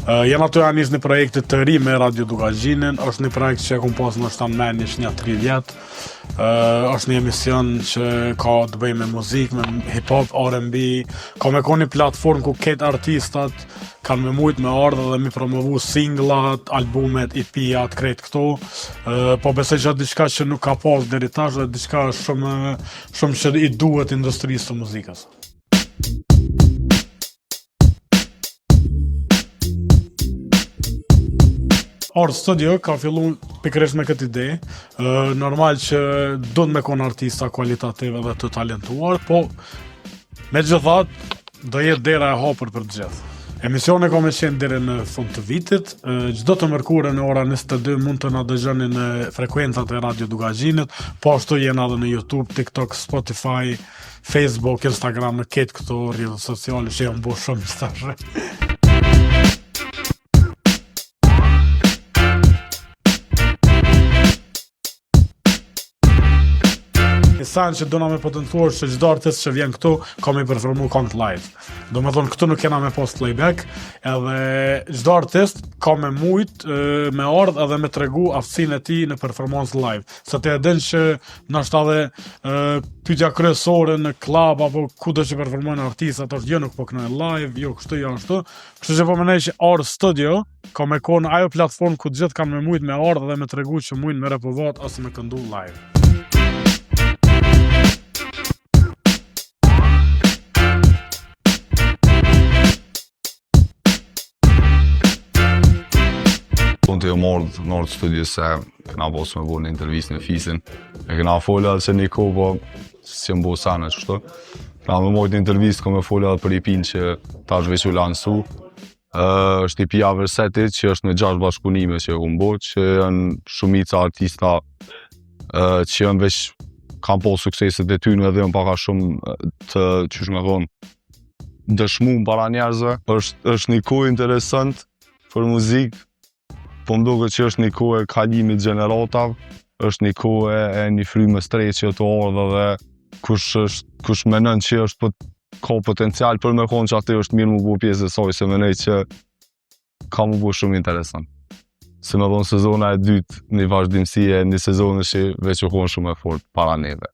Jena tu ja nis një projekti të ri me Radio Dukagjinin, është një projekt që e kom pas ndoshta në mendje që nja 3 vjet. Është një emision që ka të bëjë me muzikë, me hip hop, R&B, ka me kon një platformë ku krejt artistat kanë me mujt me ardhë dhe mi promovu singlat, albumet, EP-at, krejt këto. Po besoj që diçka që nuk ka pas deri tash dhe diçka shumë shumë që i duhet industrisë së muzikës. Art Studio ka fillu pikërisht me këtë ide. normal që duhet me konë artista kualitative dhe të talentuar, po megjithatë do jetë dera e hapur për të gjithë. Emisioni ka me qenë deri në fund të vitit, çdo të mërkurë në ora 22 mund të na dëgjoni në frekuencat e Radio Dukagjinit, po ashtu jena edhe në YouTube, TikTok, Spotify, Facebook, Instagram, në krejt këto rrjetet sociale që janë bo shumë tash. Një sen që dona me potencu është që çdo artist që vjen këtu ka me performu kongët live. Do me thonë këtu nuk kena me post playback, edhe çdo artist ka me mujt me ardh edhe me tregu aftësinë e tij në performancë live. Se ti e din që ndoshta edhe pyetja kryesore në club apo kudo që performojnë artistat është jo nuk po knojnë live, jo kështu, jo ashtu. Kështu që po mendoj që Art Studio ka me konë ajo platformë ku të gjithë kanë me mujt me ardhë dhe me tregu që mujnë me repovat ose me këndu live. Unë jom ardhë në Art Studio se kena pas me bo një intervistë me Fisin. E kena folë edhe që një kohë, po s'janë bo sene qështu. Kena me mojtë një intervistë, kom me folë edhe për EP-n që tash veç u lansu. Uh, është EP-ja Verseti, që është me gjashtë bashkëpunime që e kom bo, që janë shumica artista uh, që janë veç kanë po sukseset e tyne edhe janë pak a shumë të, qysh me thonë, dëshmum para njerëzve. Është, është një kohë interesant për muzikë, po më duket që është një kohë e kalimit gjeneratave, është një kohë e, e një frymës të re që të ardhë dhe kush është kush menon që është po, ka potencial për me konë që aty është mirë mu bo pjesë e saj, se menoj që ka mu bo shumë interesant. Si me thonë sezona e dytë, një vazhdimësi e një sezone që veç u konë shumë e fort para neve.